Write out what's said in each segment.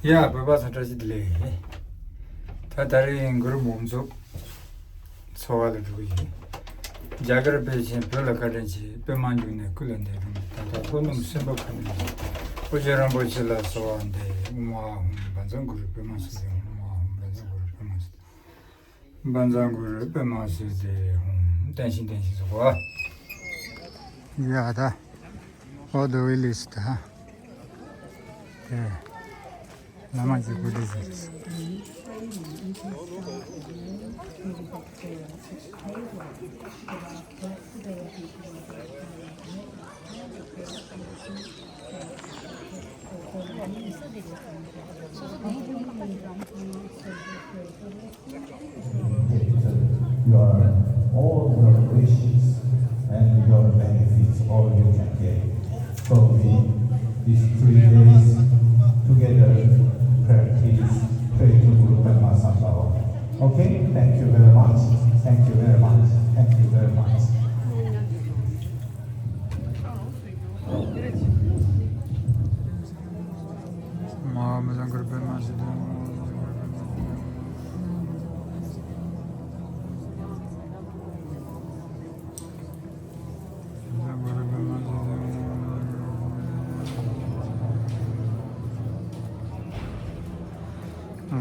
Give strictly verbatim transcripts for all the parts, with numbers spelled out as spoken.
ཡ། བོད་པ་ཚོ་བཀྲ་ཤིས་བདེ་ལེགས། ད་ད་རེས་གུ་རུ་འབུམ་ཚོགས་འཚོགས་པ་ལ་འགྲོ་གི་ཡིན། རྒྱ་གར་དཔལ་ཆེན་བོད་ལ་བཀའ་དྲིན་ཆེ། པདྨ་འབྱུང་གནས་སྐུ་ལ་འདས་གྲོངས། ད་ལྟ་ལྷོ་ནུབ་སེམས་པ་ཁ་ནས། ཨོ་རྒྱན་རིན་པོ་ཆེ་ལ་གསོལ་བ་འདེབས། ཨོཾ་ཨཱཿཧཱུྃ་བཛྲ་གུ་རུ་པདྨ་སིདྡྷི་ཧཱུྃ། ཨོཾ་ཨཱཿཧཱུྃ་བཛྲ་གུ་རུ་པདྨ་སིདྡྷི། བཛྲ་གུ་རུ་པདྨ་སིདྡྷི་ཧཱུྃ། བརྟན་ཞིང་བརྟན་ཞིང་གསུངས་པ། ཡ་ད། All the way list ཧ། དེ། བླ་མ་གི་སྐུ་དྲིན་ཟེར། Your all your wishes and your benefits, all you can get. So we, these three days together, practice, pray to Guru Padma Sambhava. Okay? Thank you very much. Thank you very much. Thank you very much.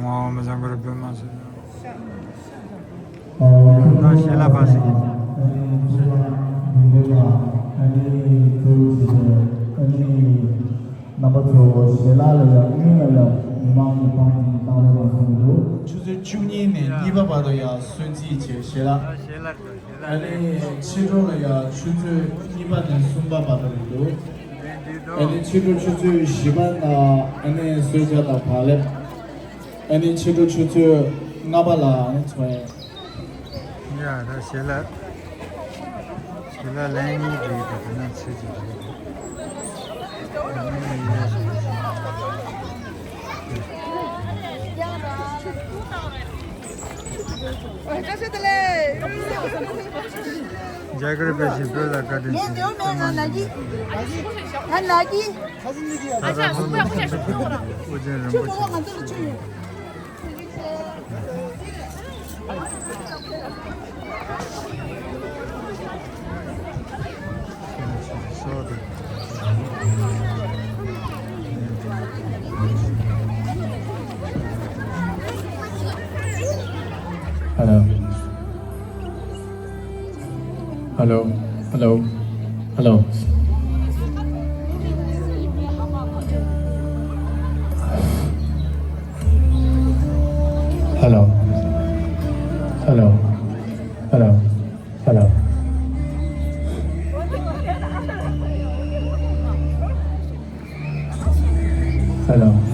ཨོཾ་བཛྲ་གུ་རུ་པདྨ་སིདྡྷི། ཨ་ནི་ཞལ་ལག་ཕར་ཞིག་རྣམ་པ་ཚོ་ཞལ་ལག་ལ་ཡང་སྔོན་ལ་ཡང་མི་མང་གི་ཕང་གི་བཏང་རོགས་གནང་གསུངས་འདུག་ཆུ་ཚོད་བཅུ་གཉིས་ནས་གཉིས་པ་བར་དུ་ཡང་གསོལ་ཚིགས་བྱས་ཞལ་ལག་ཨ་ནི་ཕྱི་དྲོ་ལ་ཡང་ཆུ་ཚོད་གཉིས་པ་ནས་གསུམ་པ་བར་དུ་རེད་འདུག་ཨ་ནི་ཕྱི་དྲོ་ཆུ་ཚོད་བཞི་པ་ནང་ཨ་ནི་གསོལ་ཇ་དང་བག་ལེབ། ཨ་ནི་ཕྱི་དྲོ་ཆུ་ཚོད་ལྔ་པ་ལ་ཨ་ནི་ཚོགས་ཡ། ཡ་ད་ཞལ་ལག་ཞལ་ལག་ལན་གཉིས་རེད། ད་དེ་ན་ཚེ་གཅིག་རེད། རྒྱ་གར་པཎ་ཆེན་བོད་ལ་བཀའ་དྲིན་ཆེ། ཨ་ན་གི། ཨ་ན་གི། ཨོ་རྒྱན་རིན་པོ་ཆེ། Hello. Hello. Hello. Hello. Hello. Hello. Hello. Hello. Hello.